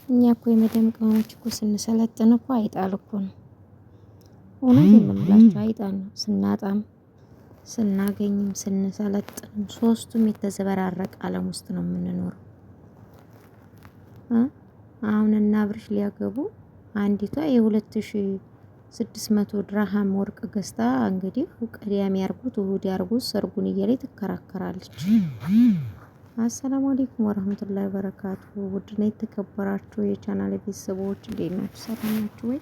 እኛ እኮ የመደም ቅመሞች እኮ ስንሰለጥን እኮ አይጣል እኮ ነው። እውነት የምላችሁ አይጣል ነው። ስናጣም ስናገኝም ስንሰለጥንም ሶስቱም የተዘበራረቀ ዓለም ውስጥ ነው የምንኖረው። አሁን እና አብርሽ ሊያገቡ አንዲቷ የ2600 ድርሃም ወርቅ ገዝታ እንግዲህ ቅዳሜ ያርጉት እሁድ ያርጉት ሰርጉን እያለች ትከራከራለች። አሰላሙ አለይኩም ወረህመቱላሂ ወበረካቱ። ውድና የተከበራችሁ የቻናል ቤተሰቦች እንዴት ናችሁ? ሰላም ናችሁ ወይ?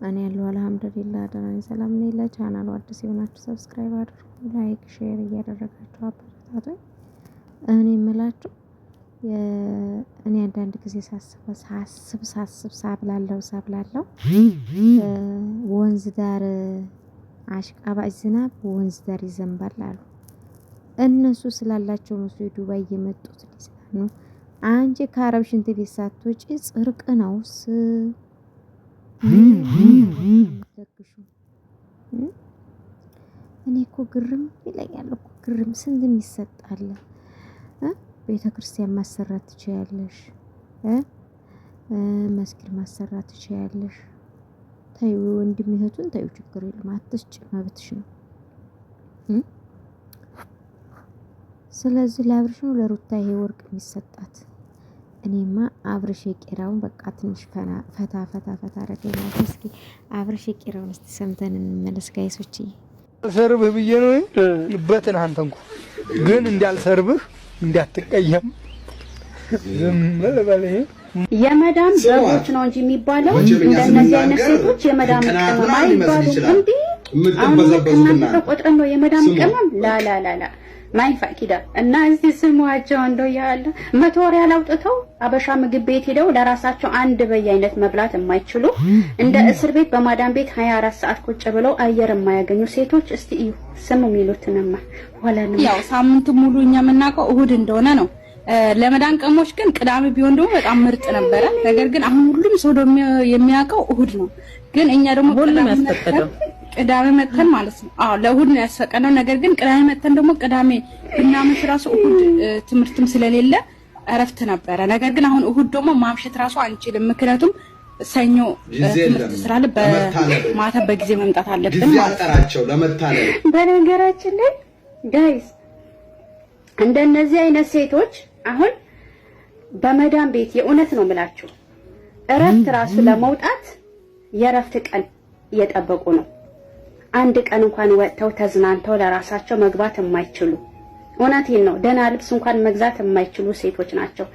እኔ ያለው አልሐምዱሊላህ ደህና ነኝ፣ ሰላም ነኝ። ለቻናሉ አዲስ የሆናችሁ subscribe አድርጉ፣ like፣ share እያደረጋችሁ አበረታቱኝ። እኔ የምላችሁ እኔ አንዳንድ ጊዜ ሳስብ ሳስብ ሳስብ ሳብላለው ሳብላለው ወንዝ ዳር አሽቃባጭ ዝናብ ወንዝ ዳር ይዘንባል አሉ። እነሱ ስላላቸው መስሎ ዱባይ የመጡት ሊዝናኑ። አንቺ ከአረብ ሽንት ቤት ሳትወጪ ጽርቅ ነውስ ደግሹ። እኔ እኮ ግርም ይለኛል እኮ ግርም። ስንት ይሰጣል። ቤተ ክርስቲያን ማሰራት ትችያለሽ፣ መስጊድ ማሰራት ትችያለሽ። ተይው ወንድም እህቱን ተይው፣ ችግር የለም አትስጭ፣ መብትሽ ነው። ስለዚህ ለአብርሽ ነው ለሩታ ይሄ ወርቅ የሚሰጣት። እኔማ አብርሽ የቄራውን በቃ ትንሽ ፈታ ፈታ ፈታ አረገኝ ማለት። እስኪ አብርሽ የቄራውን እስቲ ሰምተን እንመለስ guys ኦች። ሰርብህ ብዬ ነው በትን አንተ እንኳ ግን እንዳልሰርብህ እንዳትቀየም ዝም ልበል። የመዳም በጎች ነው እንጂ የሚባለው እንደነዚህ አይነት ሴቶች የመዳም ቅመም አይባሉም። እንዴ አሁን ከእናንተ ተቆጥረን ነው የመዳም ቅመም ላላላላ ማይንፋ ኪዳ እና እዚህ ስሟቸው እንደው ያለ 100 ሪያል አውጥተው አበሻ ምግብ ቤት ሄደው ለራሳቸው አንድ በየአይነት መብላት የማይችሉ፣ እንደ እስር ቤት በማዳም ቤት 24 ሰዓት ቁጭ ብለው አየር የማያገኙ ሴቶች እስቲ እዩ ስሙ የሚሉትንማ ኋላንም ያው ሳምንቱ ሙሉ እኛ የምናውቀው እሁድ እንደሆነ ነው። ለመዳን ቀሞች ግን ቅዳሜ ቢሆን ደግሞ በጣም ምርጥ ነበረ። ነገር ግን አሁን ሁሉም ሰው ደግሞ የሚያውቀው እሁድ ነው። ግን እኛ ደግሞ ሁሉም ያስፈቀደው ቅዳሜ መተን ማለት ነው። አዎ ለእሁድ ነው ያስፈቀደው። ነገር ግን ቅዳሜ መተን ደግሞ ቅዳሜ ብናመሽ ራሱ እሁድ ትምህርትም ስለሌለ እረፍት ነበረ። ነገር ግን አሁን እሁድ ደግሞ ማምሸት ራሱ አንችልም። ምክንያቱም ሰኞ ትምህርት ስላለ በማታ በጊዜ መምጣት አለብን ማለት ነው። ለመታለል በነገራችን ላይ guys እንደነዚህ አይነት ሴቶች አሁን በመዳም ቤት የእውነት ነው የምላችሁ እረፍት ራሱ ለመውጣት የእረፍት ቀን እየጠበቁ ነው። አንድ ቀን እንኳን ወጥተው ተዝናንተው ለራሳቸው መግባት የማይችሉ፣ እውነቴን ነው፣ ደህና ልብስ እንኳን መግዛት የማይችሉ ሴቶች ናቸው።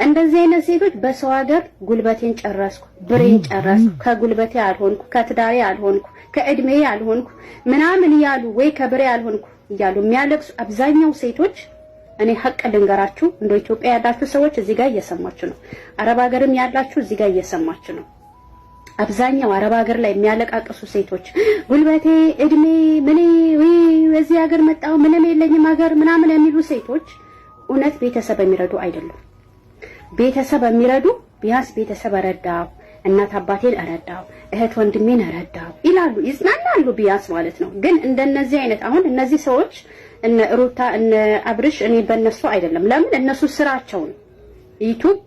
እንደዚህ አይነት ሴቶች በሰው ሀገር ጉልበቴን ጨረስኩ፣ ብሬን ጨረስኩ፣ ከጉልበቴ አልሆንኩ፣ ከትዳሬ አልሆንኩ፣ ከእድሜ አልሆንኩ ምናምን እያሉ ወይ ከብሬ አልሆንኩ እያሉ የሚያለቅሱ አብዛኛው ሴቶች፣ እኔ ሀቅ ልንገራችሁ፣ እንደ ኢትዮጵያ ያላችሁ ሰዎች እዚህ ጋር እየሰማችሁ ነው። አረብ ሀገርም ያላችሁ እዚህ ጋር እየሰማችሁ ነው። አብዛኛው አረብ ሀገር ላይ የሚያለቃቅሱ ሴቶች ጉልበቴ፣ እድሜ፣ ምኔ እዚህ ሀገር መጣሁ ምንም የለኝም ሀገር ምናምን የሚሉ ሴቶች እውነት ቤተሰብ የሚረዱ አይደሉም። ቤተሰብ የሚረዱ ቢያንስ ቤተሰብ እረዳው፣ እናት አባቴን እረዳው፣ እህት ወንድሜን እረዳው ይላሉ፣ ይጽናናሉ ቢያንስ ማለት ነው። ግን እንደነዚህ አይነት አሁን እነዚህ ሰዎች እነ ሩታ እነ አብርሽ እኔ በእነሱ አይደለም። ለምን እነሱ ስራቸው ነው፣ ዩቲዩብ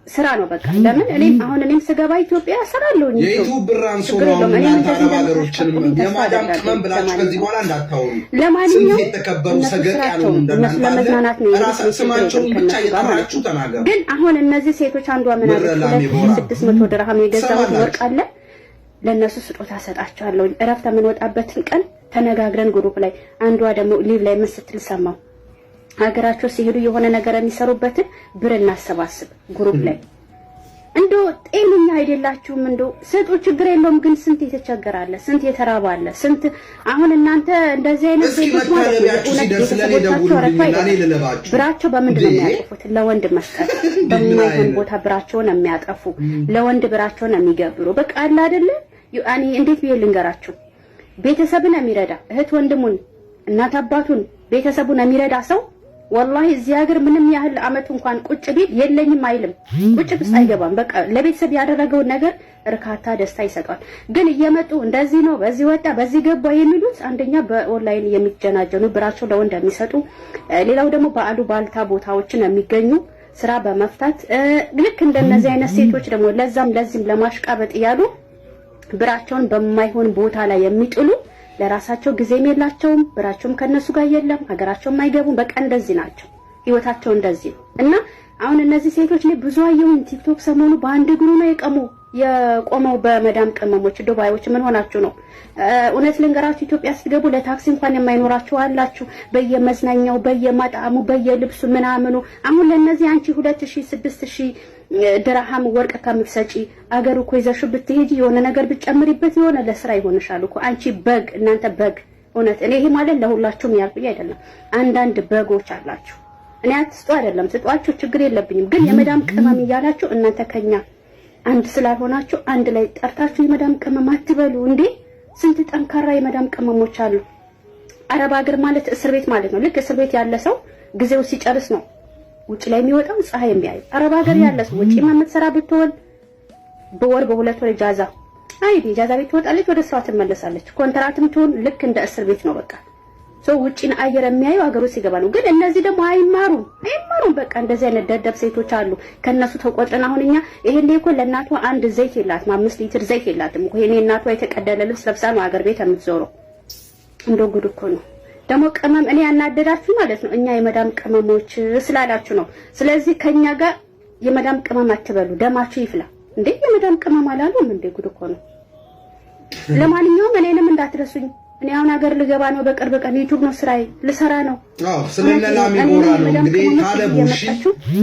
ስራ ነው በቃ። ለምን እኔም አሁን እኔም ስገባ ኢትዮጵያ እሰራለሁ። የዩቲዩብ ብር አንሶ ነው አሁን እናንተ አረብ ሀገሮችንም የማዳም ቅመም ብላችሁ ከዚህ በኋላ እንዳታወሩ። ለማንኛውም የተከበሩ እነሱ ሰገጥ ስራቸው ያልሆኑ እነሱ እንደናንተ ለመዝናናት ነው ራሳ የሄዱት፣ ስማቸውን ብቻ ከእነሱ ጋር ማለት እየጠራችሁ ነው። ተናገሩ። ግን አሁን እነዚህ ሴቶች አንዷ ምን አለች? ምረላም የቦራ 2600 ድርሃም የገዛሁት ትሰማላችሁ? ወርቅ አለ፣ ለእነሱ ስጦታ ሰጣቸዋለሁ። እረፍት የምንወጣበትን ቀን ተነጋግረን group ላይ፣ አንዷ ደግሞ live ላይ ምን ስትል ሰማሁ? ሀገራቸው ሲሄዱ የሆነ ነገር የሚሰሩበትን ብር እናሰባስብ group ላይ። እንዶ ጤነኛ አይደላችሁም። እንዶ ስጡ፣ ችግር የለውም። ግን ስንት የተቸገረ አለ፣ ስንት የተራበ አለ፣ ስንት አሁን እናንተ እንደዚህ አይነት እስኪ ሴቶች ማለት ነው መታለቢያችሁ የእውነት ሲደርስ ለእኔ ቤተሰቦቻቸው ረድቶ ደውሉልኝና እኔ አይደለም። ልለባችሁ። ብራቸው በምንድን ነው እንዴ? የሚያጠፉት? ለወንድ መስጠት ምን በማይሆን አይነት ቦታ ብራቸውን የሚያጠፉ፣ ለወንድ ብራቸውን የሚገብሩ በቃ አለ አይደለ? እኔ እንዴት ብዬ ልንገራችሁ? ቤተሰብን የሚረዳ፣ እህት ወንድሙን፣ እናት አባቱን፣ ቤተሰቡን የሚረዳ ሰው ወላሂ እዚህ ሀገር ምንም ያህል አመት እንኳን ቁጭ ቢል የለኝም አይልም። ቁጭት ውስጥ አይገባም። በቃ ለቤተሰብ ያደረገውን ነገር እርካታ፣ ደስታ ይሰጠዋል። ግን እየመጡ እንደዚህ ነው፣ በዚህ ወጣ፣ በዚህ ገባ የሚሉት አንደኛ በኦንላይን የሚጀናጀኑ፣ ብራቸው ለወንድ የሚሰጡ፣ ሌላው ደግሞ በአሉ ባልታ ቦታዎችን የሚገኙ ስራ በመፍታት ልክ እንደነዚህ አይነት ሴቶች ደግሞ ለዛም ለዚህም ለማሽቃበጥ እያሉ ብራቸውን በማይሆን ቦታ ላይ የሚጥሉ ለራሳቸው ጊዜም የላቸውም፣ ብራቸውም ከነሱ ጋር የለም፣ ሀገራቸውም አይገቡም። በቃ እንደዚህ ናቸው፣ ህይወታቸው እንደዚህ ነው። እና አሁን እነዚህ ሴቶች እኔ ብዙ አየሁኝ ቲክቶክ ሰሞኑ በአንድ እግሩ ነው የቆመው በመዳም ቅመሞች። ዱባዮች ምን ሆናችሁ ነው? እውነት ልንገራችሁ፣ ኢትዮጵያ ስትገቡ ለታክሲ እንኳን የማይኖራችሁ አላችሁ። በየመዝናኛው፣ በየመጣሙ፣ በየልብሱ ምናምኑ። አሁን ለእነዚህ አንቺ 2000 6000 ድርሃም ወርቅ ከምትሰጪ አገሩ እኮ ይዘሽው ብትሄጂ የሆነ ነገር ብትጨምሪበት የሆነ ለስራ ይሆንሻል እኮ። አንቺ በግ፣ እናንተ በግ። እውነት እኔ ይሄ ማለት ለሁላችሁም ያልኩኝ አይደለም። አንዳንድ በጎች አላችሁ። እኔ አትስጡ አይደለም፣ ስጧቸው፣ ችግር የለብኝም። ግን የመዳም ቅመም እያላችሁ እናንተ ከኛ አንድ ስላልሆናችሁ አንድ ላይ ጠርታችሁ የመዳም ቅመም አትበሉ እንዴ! ስንት ጠንካራ የመዳም ቅመሞች አሉ። አረብ ሀገር ማለት እስር ቤት ማለት ነው። ልክ እስር ቤት ያለ ሰው ጊዜው ሲጨርስ ነው ውጭ ላይ የሚወጣው ፀሐይ የሚያዩ። አረብ ሀገር ያለ ሰው ውጪ የምትሰራ ብትሆን በወር በሁለት ወር إجازة አይ إجازة ቤት ትወጣለች፣ ወደ ስራዋ ትመለሳለች። ኮንትራትም ትሆን ልክ እንደ እስር ቤት ነው በቃ። ሰው ውጪን አየር የሚያዩ ሀገሩ ሲገባ ነው። ግን እነዚህ ደግሞ አይማሩም አይማሩም። በቃ እንደዚህ አይነት ደደብ ሴቶች አሉ። ከነሱ ተቆጥረን አሁን እኛ ይሄን እኮ ለእናቷ አንድ ዘይት የላትም፣ 5 ሊትር ዘይት የላትም እኮ። ይሄኔ እናቷ የተቀደለ ልብስ ለብሳ ነው ሀገር ቤት የምትዞረው። እንደው ጉድ እኮ ነው። ደግሞ ቅመም እኔ ያናደዳችሁ ማለት ነው እኛ የመዳም ቅመሞች ስላላችሁ ነው። ስለዚህ ከኛ ጋር የመዳም ቅመም አትበሉ፣ ደማችሁ ይፍላ። እንዴ የመዳም ቅመም አላሉም እንዴ? ጉድ እኮ ነው። ለማንኛውም እኔንም እንዳትረሱኝ። እኔ አሁን ሀገር ልገባ ነው በቅርብ ቀን። ዩቲዩብ ነው ስራዬ፣ ልሰራ ነው። አዎ ስለነላሚ ጎራ ነው እንግዲህ ታለቡ። እሺ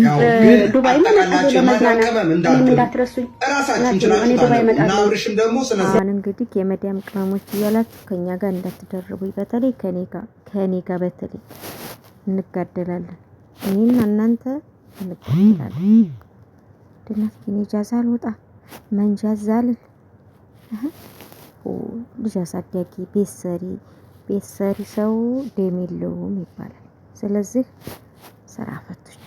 ያው ግን ዱባይ አጠቃላችሁ የማዳም ቅመም እንዳትረሱኝ። እራሳችሁን ችላችሁ ታለቡ እና አብርሽም ደግሞ ስነ አሁን እንግዲህ የመዳም ቅመሞች እያላችሁ ከኛ ጋር እንዳትደርቡ፣ በተለይ ከኔ ጋር በተለይ እንጋደላለን። እኔና እናንተ እንጋደላለን። ድናት ግን إجازة አልወጣ መንጃዛ አልል ልጅ አሳዳጊ ቤት ሰሪ ቤት ሰሪ ሰው ደም የለውም ይባላል። ስለዚህ ስራ ፈቶች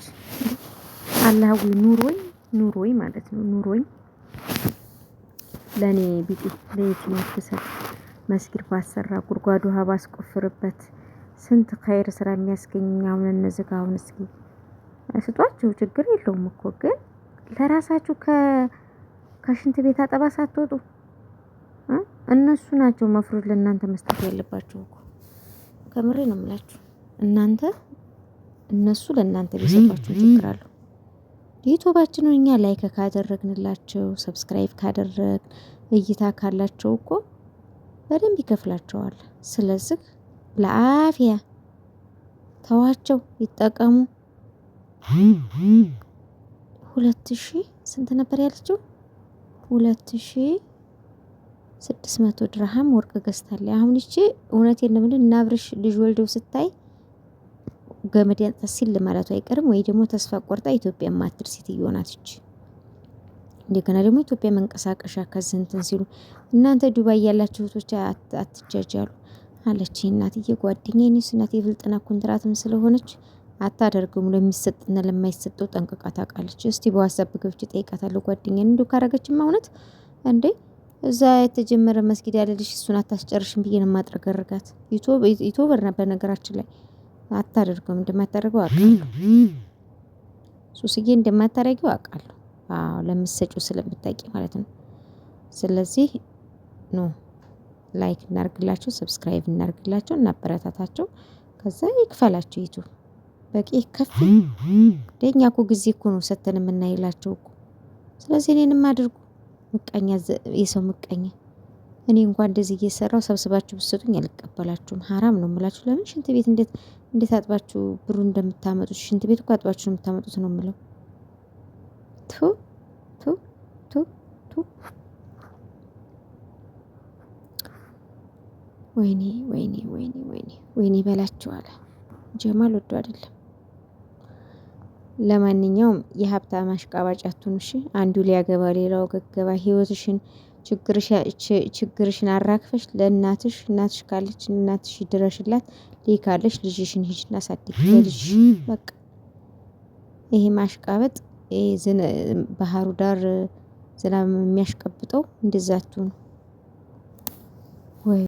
አላህዊ ኑሮኝ ኑሮኝ ማለት ነው ኑሮኝ ለኔ ቢጤ ለየቲሞች ብሰጥ መስጊድ ባሰራ ጉድጓድ ውሃ ባስቆፍርበት ስንት ኸይር ስራ የሚያስገኝ አሁን እነዚህ ጋር አሁን እስኪ ስጧቸው፣ ችግር የለውም እኮ ግን ለራሳችሁ ከሽንት ቤት አጠባ ሳትወጡ እነሱ ናቸው مفروض ለእናንተ መስጠት ያለባቸው እኮ። ከምሬ ነው የምላችሁ። እናንተ እነሱ ለእናንተ ቢሰጧችሁ ችግር አለው። ዩቲዩባችንን እኛ like ካደረግንላቸው subscribe ካደረግን እይታ ካላቸው እኮ በደንብ ይከፍላቸዋል። ስለዚህ ለአፍያ ተዋቸው ይጠቀሙ። 2000 ስንት ነበር ያለችው? 2600 ድርሃም ወርቅ ገዝታለች። አሁን ይቺ እውነቴን ነው የምልህ እና አብርሽ ልጅ ወልደው ስታይ ገመድ ያንጣ ሲል ማለቱ አይቀርም ወይ ደግሞ ተስፋ ቆርጣ ኢትዮጵያ ማትር ሴትዮ ናት ይቺ። እንደገና ደግሞ ኢትዮጵያ መንቀሳቀሻ ከዚህ እንትን ሲሉ እናንተ ዱባይ ያላችሁ እህቶች አትጃጃሉ አለች እናትዬ ጓደኛዬ። እኔስ እናቴ ብልጥና ኮንትራትም ስለሆነች አታደርገውም። ለሚሰጥና ለማይሰጠው ጠንቅቃ ታውቃለች። እስቲ በዋትስአፕ ገብቼ ጠይቃታለሁ ጓደኛዬን። እንዲሁ ካረገችማ እውነት እንዴ እዛ የተጀመረ መስጊድ ያለልሽ እሱን አታስጨርሽም ብዬ ነው የማጥረገርጋት። YouTuber ነበር ነገራችን ላይ አታደርገውም። እንደማታደርገው አውቃለሁ። ሱስዬ እንደማታደርጊው አውቃለሁ። አዎ ለምትሰጪው ስለምታውቂ ማለት ነው። ስለዚህ ኖ like እናርግላቸው፣ subscribe እናርግላቸው፣ እናበረታታቸው። ከዛ ይክፈላቸው ዩቲዩብ በቂ ከፍ ደኛ እኮ ጊዜ እኮ ነው ሰተን የምናይላቸው እኮ። ስለዚህ እኔንም አድርጉ። ምቀኛ፣ የሰው ምቀኛ። እኔ እንኳን እንደዚህ እየሰራው ሰብስባችሁ ብትሰጡኝ አልቀበላችሁም። ሀራም ነው የምላችሁ። ለምን ሽንት ቤት እንዴት እንዴት አጥባችሁ ብሩ እንደምታመጡት ሽንት ቤት እኮ አጥባችሁ ነው የምታመጡት ነው የምለው። ቱ ቱ ቱ ቱ ወይኔ ወይኔ ወይኔ ወይኔ ወይኔ በላችኋል። ጀማል ወዶ አይደለም። ለማንኛውም የሀብታም አሽቃባጭ አትሁኑ እሺ። አንዱ ሊያገባ ሌላው ገገባ። ህይወትሽን ችግርሽን አራግፈሽ ለእናትሽ እናትሽ ካለች እናትሽ ድረሽላት፣ ልጅ ካለሽ ልጅሽን ሂጂና አሳድጊ ለልጅሽ በቃ። ይሄ ማሽቃበጥ ባህሩ ዳር ዝናብ የሚያሽቀብጠው እንደዛ አትሁኑ ወይ።